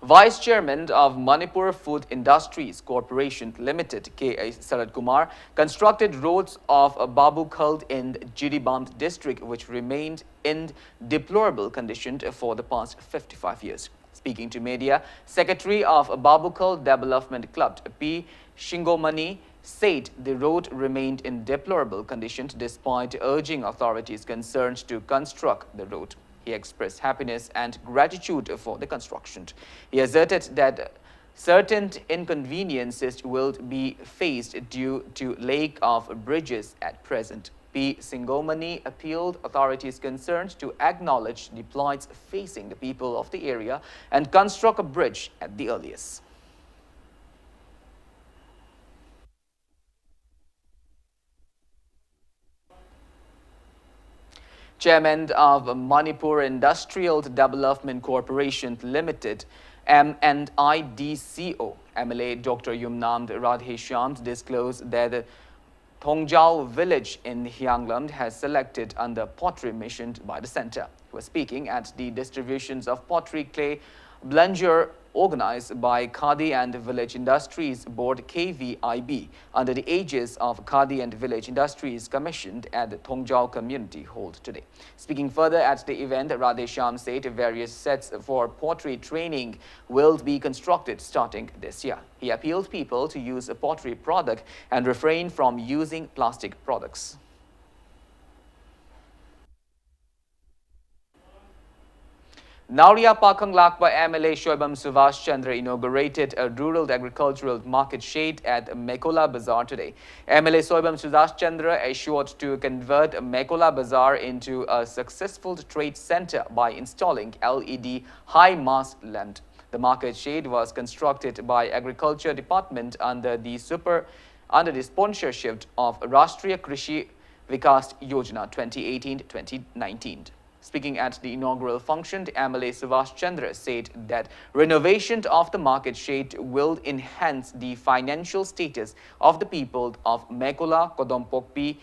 Vice Chairman of Manipur Food Industries Corporation Limited, K A Sarat Kumar, constructed roads of Babukhal in Jiribam district, which remained in deplorable condition for the past fifty-five years. Speaking to media, Secretary of Babukhal Development Club, P Shingomani, said the road remained in deplorable condition despite urging authorities concerned to construct the road. He expressed happiness and gratitude for the construction. He asserted that certain inconveniences will be faced due to lack of bridges at present. P Singomani appealed authorities concerned to acknowledge the plights facing the people of the area and construct a bridge at the earliest. Chairman of Manipur Industrial Development Corporation Limited, M and I D C O, M L A Doctor Yumnam Radheshyam, disclosed that the Thongjao village in Hianglam has selected under pottery mission by the center. He was speaking at the distributions of pottery clay blanjur organized by Khadi and Village Industries Board, K V I B, under the aegis of Khadi and Village Industries, commissioned at the Thongjao Community Hall today. Speaking further at the event, Radheshyam said various sets for pottery training will be constructed starting this year. He appealed people to use a pottery product and refrain from using plastic products. Nauriya Pakhang Lakpa M L A Shoibam Subhash Chandra inaugurated a rural agricultural market shade at Mekola Bazaar today. M L A Shoibam Subhash Chandra assured to convert Mekola Bazaar into a successful trade center by installing L E D high mast lamp. The market shade was constructed by Agriculture Department under the super under the sponsorship of Rashtriya Krishi Vikas Yojana twenty eighteen twenty nineteen. Speaking at the inaugural function, M L A Subhash Chandra said that renovation of the market shade will enhance the financial status of the people of Mekola, Kodompokpi,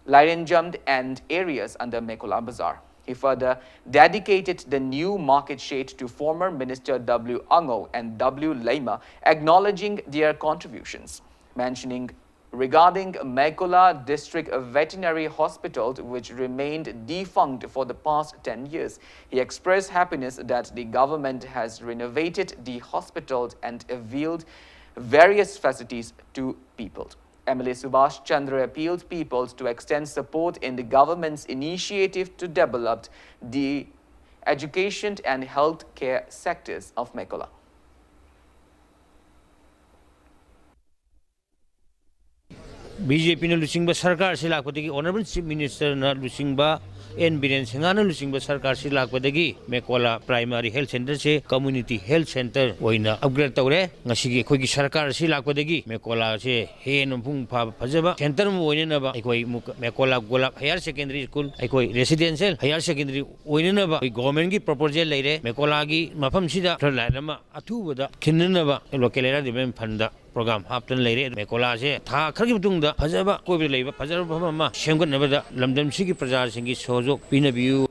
Lairenjamd and areas under Mekola Bazaar. He further dedicated the new market shade to former Minister W Ango and W Leima, acknowledging their contributions. Mentioning regarding Mekola District Veterinary Hospital, which remained defunct for the past ten years, he expressed happiness that the government has renovated the hospital and availed various facilities to people. M L A Subhash Chandra appealed people to extend support in the government's initiative to develop the education and healthcare sectors of Mekola. B J ꯄꯤꯅ ꯂꯨꯆꯤꯡꯕ ꯁꯔꯀꯥꯔꯁꯤ ꯂꯥꯛꯄꯗꯒꯤ, honourable chief ꯃꯤꯅꯤꯁꯇꯔꯅ ꯂꯨꯆꯤꯡꯕ and Biren ꯁꯤꯡꯍꯅ ꯂꯨꯆꯤꯡꯕ ꯁꯔꯀꯥꯔꯁꯤ ꯂꯥꯛꯄꯗꯒꯤ Mekola primary health ꯁꯦꯟꯇꯔꯁꯦ ꯀꯝꯃ꯭ꯌꯨꯅꯤꯇꯤ ꯍꯦꯜꯊ ꯁꯦꯟꯇꯔ ꯑꯣꯏꯅ ꯑꯞꯒ꯭ꯔꯦꯗ ꯇꯧꯔꯦ꯫ ꯉꯁꯤꯒꯤ ꯑꯩꯈꯣꯏꯒꯤ ꯁꯔꯀꯥꯔꯁꯤ ꯂꯥꯛꯄꯗꯒꯤ ꯃꯦꯀꯣꯂꯥꯁꯦ ꯍꯦꯟꯅ ꯃꯄꯨꯡ ꯐꯥꯕ ꯐꯖꯕ ꯁꯦꯟꯇꯔ ꯑꯃ ꯑꯣꯏꯅꯅꯕ ꯑꯩꯈꯣꯏ ꯃꯨꯛ-, ꯃꯦꯀꯣꯂꯥ ꯒꯣꯂꯥꯞ ꯍꯥꯌꯔ ꯁꯦꯀꯦꯟꯗꯔꯤ ꯁ꯭ꯀꯨꯜ, ꯑꯩꯈꯣꯏ ꯔꯦꯁꯤꯗꯦꯟꯁꯤꯌꯦꯜ ꯍꯥꯌꯔ ꯁꯦꯀꯦꯟꯗꯔꯤ ꯑꯣꯏꯅꯅꯕ ꯑꯩꯈꯣꯏ ꯒꯣꯚꯔꯟꯃꯦꯟꯠꯀꯤ ꯄ꯭ꯔꯣꯄꯣꯖꯦꯜ ꯂꯩꯔꯦ꯫ ꯃꯦꯀꯣꯂꯥꯒꯤ ꯃꯐꯝꯁꯤꯗ ꯐ꯭ꯔꯟꯠ ꯂꯥꯏꯟ ꯑꯃ ꯑꯊꯨꯕꯗ ꯈꯤꯟꯅꯅꯕ local area development fund programme ꯍꯥꯞꯇꯅ ꯂꯩꯔꯦ꯫ ꯃꯦꯀꯣꯂꯥꯁꯦ ꯊꯥ ꯈꯔꯒꯤ ꯃꯇꯨꯡꯗ ꯐꯖꯕ, ꯑꯀꯣꯏꯕꯗ ꯂꯩꯕ ꯐꯖꯔꯕ ꯃꯐꯝ ꯑꯃ ꯁꯦꯝꯒꯠꯅꯕꯗ ꯂꯝꯗꯝꯁꯤꯒꯤ ꯄ꯭ꯔꯖꯥꯁꯤꯡꯒꯤ ꯁꯍꯌꯣꯒ ꯄꯤꯅꯕꯤꯌꯨ꯫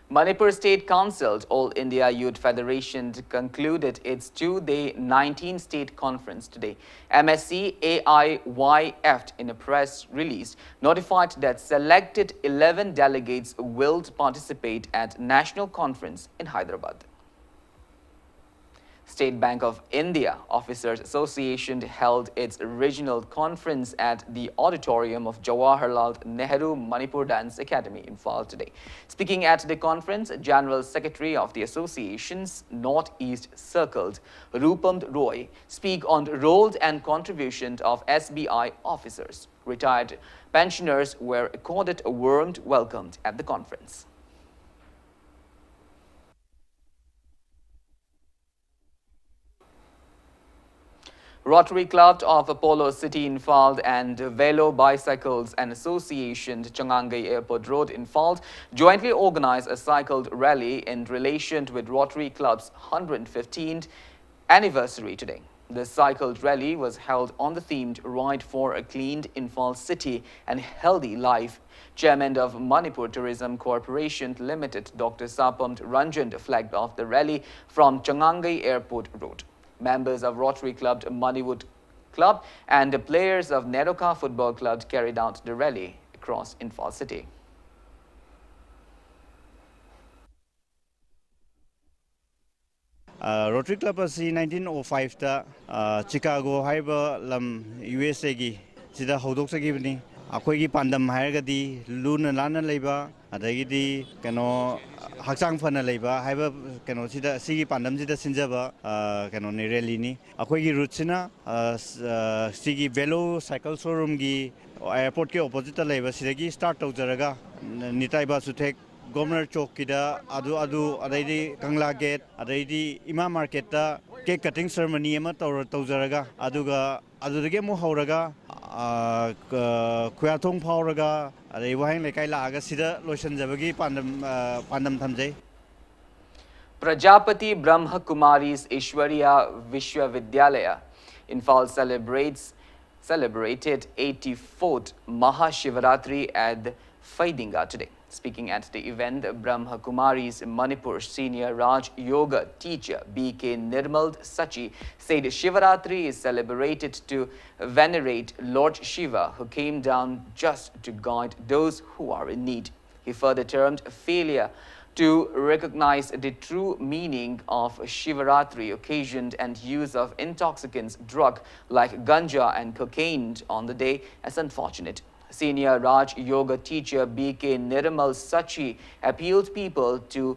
Manipur State Council All India Youth Federation concluded its two-day nineteen state conference today. M S C A I Y F, in a press release, notified that selected eleven delegates will participate at national conference in Hyderabad. State Bank of India Officers Association held its regional conference at the auditorium of Jawaharlal Nehru Manipur Dance Academy, Imphal, today. Speaking at the conference, General Secretary of the Association's Northeast Circle, Rupam Roy, speak on the role and contribution of S B I officers. Retired pensioners were accorded a warm welcome at the conference. Rotary Club of Apollo City Imphal and Velo Bicycles and Association Changangei Airport Road Imphal jointly organized a cycle rally in relation with Rotary Club's hundred fifteenth anniversary today. The cycle rally was held on the themed Ride for a Clean Imphal City and Healthy Life. Chairman of Manipur Tourism Corporation Limited, Doctor Sapam Ranjan, flagged off the rally from Changangei Airport Road. Members of Rotary Club, Manipur Club, and the players of Neroka Football Club carried out the rally across Imphal City. ꯑ, rotary club ꯑꯁꯤ nineteen ꯑꯣ ꯐꯥꯏꯚꯇ, ꯑ, Chicago ꯍꯥꯏꯔꯤꯕ ꯂꯝ, U S ꯑꯦꯒꯤ, ꯁꯤꯗ ꯍꯧꯗꯣꯛꯆꯈꯤꯕꯅꯤ꯫ ꯑꯩꯈꯣꯏꯒꯤ ꯄꯥꯟꯗꯝ ꯍꯥꯏꯔꯒꯗꯤ ꯂꯨꯅ ꯅꯥꯟꯅ ꯂꯩꯕ, ꯑꯗꯒꯤꯗꯤ ꯀꯩꯅꯣ, ꯍꯛꯆꯥꯡ ꯐꯅ ꯂꯩꯕ ꯍꯥꯏꯕ ꯀꯩꯅꯣꯁꯤꯗ, ꯁꯤꯒꯤ ꯄꯥꯟꯗꯝꯁꯤꯗ ꯁꯤꯟꯖꯕ, ꯑ, ꯀꯩꯅꯣꯅꯤ, ꯔꯦꯂꯤꯅꯤ꯫ ꯑꯩꯈꯣꯏꯒꯤ ꯔꯨꯠꯁꯤꯅ, ꯑ, ꯁ-, ꯑ, ꯁꯤꯒꯤ ꯚꯦꯂꯣ ꯁꯥꯏꯀꯜ ꯁꯣꯔꯨꯝꯒꯤ ꯑꯦꯌꯥꯔꯄꯣꯔꯠꯀꯤ ꯑꯣꯄꯣꯖꯤꯠꯇ ꯂꯩꯕ ꯁꯤꯗꯒꯤ ꯁ꯭ꯇꯥꯔꯠ ꯇꯧꯖꯔꯒ, ꯅꯤꯇꯥꯏ ꯕꯥꯁꯨꯊꯦꯛ, ꯒꯣꯕꯔꯅꯔ ꯆꯣꯛꯀꯤꯗ, ꯑꯗꯨ, ꯑꯗꯨ, ꯑꯗꯩꯗꯤ ꯀꯪꯂꯥ ꯒꯦꯠ, ꯑꯗꯩꯗꯤ ꯏꯃꯥ ꯃꯥꯔꯀꯦꯠꯇ ꯀꯦꯛ ꯀꯠꯇꯤꯡ ꯁꯦꯔꯃꯅꯤ ꯑꯃ ꯇꯧꯔ-, ꯇꯧꯖꯔꯒ, ꯑꯗꯨꯒ ꯑꯗꯨꯗꯒꯤ ꯑꯃꯨꯛ ꯍꯧꯔꯒ, ꯑ, ꯀ-, ꯈꯨꯌꯥꯊꯣꯡ ꯐꯥꯎꯔꯒ, ꯑꯗꯩ ꯋꯥꯍꯦꯡ ꯂꯩꯀꯥꯏ ꯂꯥꯛꯑꯒ ꯁꯤꯗ ꯂꯣꯏꯁꯤꯟꯖꯕꯒꯤ ꯄꯥꯟꯗꯝ, ꯑ, ꯄꯥꯟꯗꯝ ꯊꯝꯖꯩ꯫ Prajapati Brahma Kumari's Ishwariya Vishwavidyalaya, Imphal celebrates celebrated eighty-fourth Mahashivaratri at Feidinga today. Speaking at the event, Brahma Kumari's Manipur senior Raj Yoga teacher B K Nirmal Sachi said Shivaratri is celebrated to venerate Lord Shiva, who came down just to guide those who are in need. He further termed failure to recognize the true meaning of Shivaratri occasion and use of intoxicants drug like ganja and cocaine on the day as unfortunate. Senior Raj Yoga teacher B K Nirmal Sachi appealed people to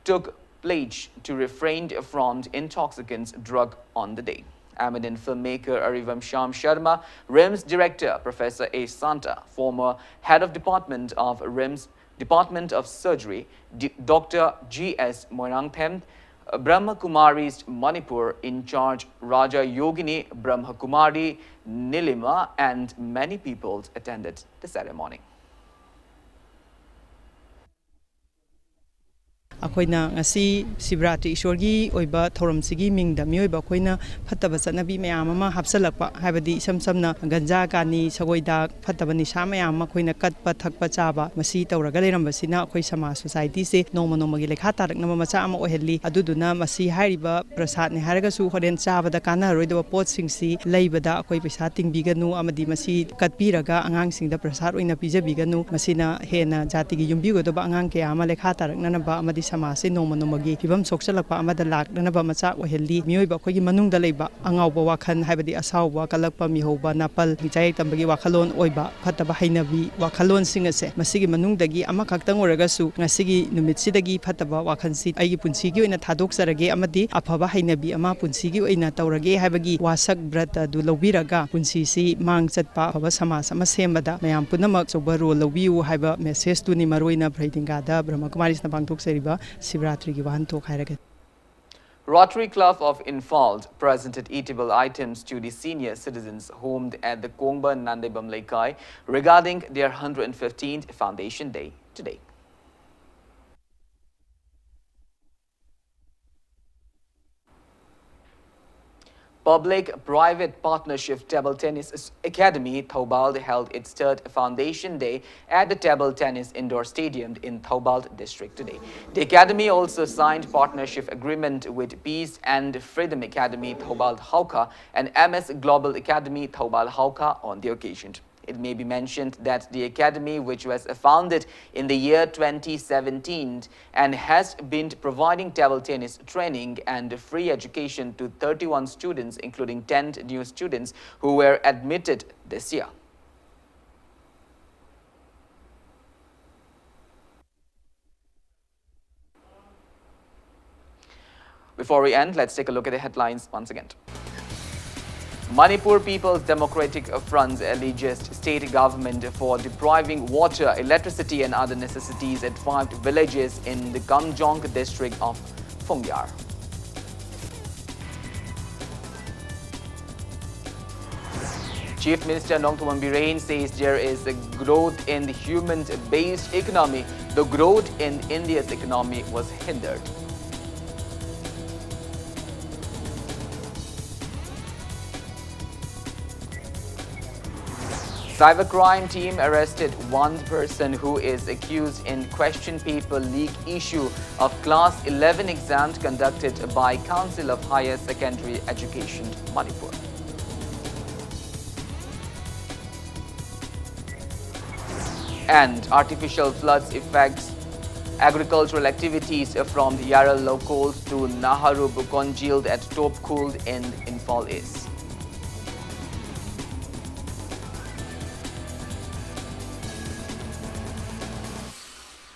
took pledge to refrain from intoxicants drug on the day. Eminent filmmaker Arivansham Sharma, RIMS director Professor A Santa, former head of department of RIMS Department of Surgery, D-, Doctor G S Moirangthem, Brahma Kumari's Manipur in charge Raja Yogini Brahma Kumari Nilima, and many people attended the ceremony. ꯑꯩꯈꯣꯏꯅ ꯉꯁꯤ ꯁꯤꯕꯔꯥꯇ꯭ꯔꯤ ꯏꯁꯣꯔꯒꯤ ꯑꯣꯏꯕ ꯊꯧꯔꯝꯁꯤꯒꯤ ꯃꯤꯡꯗ ꯃꯤꯑꯣꯏꯕ ꯑꯩꯈꯣꯏꯅ ꯐꯠꯇꯕ ꯆꯠꯅꯕꯤ ꯃꯌꯥꯝ ꯑꯃ ꯍꯥꯞꯆꯜꯂꯛꯄ, ꯍꯥꯏꯕꯗꯤ ꯏꯁꯝ ꯁꯝꯅ ꯒꯟꯖꯥ, ꯀꯥꯅꯤ, ꯁꯒꯣꯏꯗꯥꯛ, ꯐꯠꯇꯕ ꯅꯤꯁꯥ ꯃꯌꯥꯝ ꯑꯃ ꯑꯩꯈꯣꯏꯅ ꯀꯠꯄ, ꯊꯛꯄ, ꯆꯥꯕ, ꯃꯁꯤ ꯇꯧꯔꯒ ꯂꯩꯔꯝꯕꯁꯤꯅ ꯑꯩꯈꯣꯏ ꯁꯃꯥꯖ ꯁꯣꯁꯥꯏꯇꯤꯁꯦ ꯅꯣꯡꯃ ꯅꯣꯡꯃꯒꯤ ꯂꯩꯈꯥ ꯇꯥꯔꯛꯅꯕ ꯃꯆꯥꯛ ꯑꯃ ꯑꯣꯏꯍꯜꯂꯤ꯫ ꯑꯗꯨꯗꯨꯅ ꯃꯁꯤ ꯍꯥꯏꯔꯤꯕ ꯄ꯭ꯔꯁꯥꯗꯅꯦ ꯍꯥꯏꯔꯒꯁꯨ ꯍꯣꯔꯦꯟ ꯆꯥꯕꯗ ꯀꯥꯟꯅꯔꯣꯏꯗꯕ ꯄꯣꯠꯁꯤꯡꯁꯤ ꯂꯩꯕꯗ ꯑꯩꯈꯣꯏ ꯄꯩꯁꯥ ꯇꯤꯡꯕꯤꯒꯅꯨ ꯑꯃꯗꯤ ꯃꯁꯤ ꯀꯠꯄꯤꯔꯒ ꯑꯉꯥꯡꯁꯤꯡꯗ ꯄ꯭ꯔꯁꯥꯗ ꯑꯣꯏꯅ ꯄꯤꯖꯕꯤꯒꯅꯨ꯫ ꯃꯁꯤꯅ ꯍꯦꯟꯅ ꯖꯥꯇꯤꯒꯤ ꯌꯨꯝꯕꯤꯒꯗꯕ ꯑꯉꯥꯡ ꯀꯌꯥ ꯑꯃ ꯂꯩꯈꯥ ꯇꯥꯔꯛꯅꯅꯕ ꯑꯃꯗꯤ ꯁꯃꯥꯖꯁꯤ ꯅꯣꯡꯃ ꯅꯣꯡꯃꯒꯤ ꯐꯤꯕꯝ ꯁꯣꯛꯆꯜꯂꯛꯄ ꯑꯃꯗ ꯂꯥꯛꯅꯅꯕ ꯃꯆꯥꯛ ꯑꯣꯏꯍꯜꯂꯤ꯫ ꯃꯤꯑꯣꯏꯕ ꯑꯩꯈꯣꯏꯒꯤ ꯃꯅꯨꯡꯗ ꯂꯩꯕ ꯑꯉꯥꯎꯕ ꯋꯥꯈꯜ, ꯍꯥꯏꯕꯗꯤ ꯑꯁꯥꯎꯕ, ꯀꯜꯂꯛꯄ, ꯃꯤꯍꯧꯕ, ꯅꯥꯄꯜ, ꯍꯤꯡꯆꯥꯏ ꯌꯥꯏꯇꯝꯕꯒꯤ ꯋꯥꯈꯜꯂꯣꯟ ꯑꯣꯏꯕ ꯐꯠꯇꯕ ꯍꯩꯅꯕꯤ ꯋꯥꯈꯜꯂꯣꯟꯁꯤꯡ ꯑꯁꯦ ꯃꯁꯤꯒꯤ ꯃꯅꯨꯡꯗꯒꯤ ꯑꯃꯈꯛꯇꯪ ꯑꯣꯏꯔꯒꯁꯨ ꯉꯁꯤꯒꯤ ꯅꯨꯃꯤꯠꯁꯤꯗꯒꯤ ꯐꯠꯇꯕ ꯋꯥꯈꯜꯁꯤ ꯑꯩꯒꯤ ꯄꯨꯟꯁꯤꯒꯤ ꯑꯣꯏꯅ ꯊꯥꯗꯣꯛꯆꯔꯒꯦ ꯑꯃꯗꯤ ꯑꯐꯕ ꯍꯩꯅꯕꯤ ꯑꯃ ꯄꯨꯟꯁꯤꯒꯤ ꯑꯣꯏꯅ ꯇꯧꯔꯒꯦ ꯍꯥꯏꯕꯒꯤ ꯋꯥꯁꯛ ꯕ꯭ꯔꯠ ꯑꯗꯨ ꯂꯧꯕꯤꯔꯒ ꯄꯨꯟꯁꯤꯁꯤ ꯃꯥꯡ ꯆꯠꯄ ꯑꯐꯕ ꯁꯃꯥꯖ ꯑꯃ ꯁꯦꯝꯕꯗ ꯃꯌꯥꯝ ꯄꯨꯝꯅꯃꯛ ꯑꯆꯧꯕ ꯔꯣꯜ ꯂꯧꯕꯤꯌꯨ ꯍꯥꯏꯕ ꯃꯦꯁꯦꯖꯇꯨꯅꯤ ꯃꯔꯨꯑꯣꯏꯅ ꯕ꯭ꯔꯍꯗꯤꯡꯒꯥꯗ ꯕ꯭ꯔꯍꯃꯀꯨꯃꯥꯔꯤꯁꯅ ꯄꯥꯡꯊꯣꯛꯆꯔꯤꯕ ꯁꯤꯕꯔꯥꯇ꯭ꯔꯤꯒꯤ ꯋꯥꯍꯟꯊꯣꯛ ꯍꯥꯏꯔꯒꯗꯤ꯫ Rotary Club of Imphal presented eatable items to the senior citizens homed at the Kongba Nandaibam Leikai regarding their hundred fifteenth Foundation Day today. Public-Private Partnership Table Tennis Academy Thoubal held its third Foundation Day at the Table Tennis Indoor Stadium in Thoubal District today. The academy also signed partnership agreement with Peace and Freedom Academy Thoubal Haokha and M S Global Academy Thoubal Haokha on the occasion. It may be mentioned that the academy, which was founded in the year twenty seventeen and has been providing table tennis training and free education to thirty-one students, including ten new students who were admitted this year. Before we end, let's take a look at the headlines once again. Manipur People's Democratic Front alleges state government for depriving water, electricity and other necessities at five villages in the Kamjong district of Phungyar. Chief Minister Nongthombam Biren says there is a growth in the human-based economy. The growth in India's economy was hindered. Cybercrime team arrested one person who is accused in question paper leak issue of class eleven exams conducted by Council of Higher Secondary Education, Manipur. And artificial floods affects Agricultural activities from Yaral Lokol to Naharub congealed at Topkhul in Imphal East.